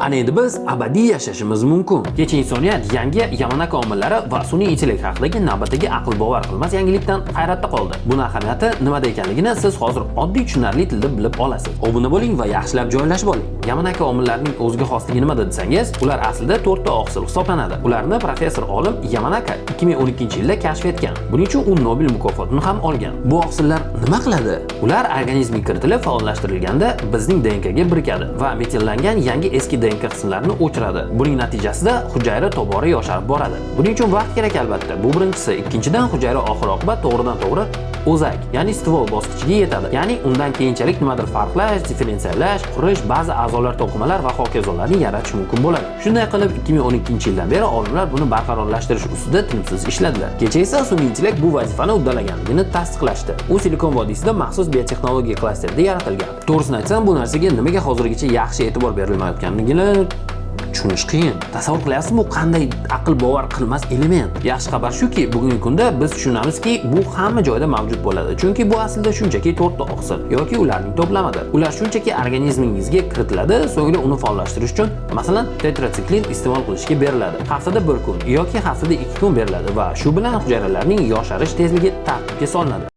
Ana endi biz abadiy yashashimiz mumkin. Kecha insoniyat yangi Yamanaka omillari va sun'iy intellekt haqidagi navbatdagi aql bovar qilmas yangilikdan hayratda qoldi. Buni ahamiyati nimada ekanligini siz hozir oddiy, tushunarli tilda bilib olasiz. Obuna bo'ling va yaxshilab joylashib oling. Yamanaka omillarining o'ziga xosligi nimada desangiz, ular aslida to'rtta oqsil hisoblanadi. Ularni professor olim Yamanaka 2012-yilda kashf etgan. Buning uchun u Nobel mukofotini ham olgan. Bu oqsillar nima qiladi? Ular organizmga kiritilib faollashtirilganda bizning DNK ga birikadi va metillangan yangi eski DNK qismlarini o'chiradi. Buning natijasida hujayra tobora yosharib boradi. Buning uchun vaqt kerak, albatta. Bu birinchisi. Ikkinchidan, hujayra oxir-oqibat to'g'ridan to'g'ri o'zak, ya'ni ствол bosqichiga yetadi. Ya'ni undan keyinchalik nimadir farqlash, differensiallash, qurish, ba'zi a'zolar, to'qimalar va hokazolarni yaratish mumkin bo'ladi. Shunday qilib, 2012-yildan beri olimlar buni barqarorlashtirish ustida tinimsiz ishladilar. Kecha esa sun'iy intellekt bu vazifani uddalaganligini tasdiqlashdi. U Silikon vodiysida maxsus biotexnologiya klasterida yaratilgan. To'g'risini aytsam, bu narsaga nimaga hozirgacha yaxshi e'tibor berilmayotganligini tushunish qiyin. Tasavvur qilyapsizmi, bu qanday aql bovar qilmas element? Yaxshi xabar shuki, bugungi kunda biz tushunamizki, bu hamma joyda mavjud bo'ladi. Chunki bu aslida shunchaki to'rtta oqsil yoki ularning to'plamidir. Ular shunchaki organizmingizga kiritiladi, so'ngra uni faollashtirish uchun, masalan, tetratsiklin iste'mol qilishga beriladi. Haftada bir kun yoki haftada 2 kun beriladi va shu bilan hujayralarning yosharish tezligi tartibga solinadi.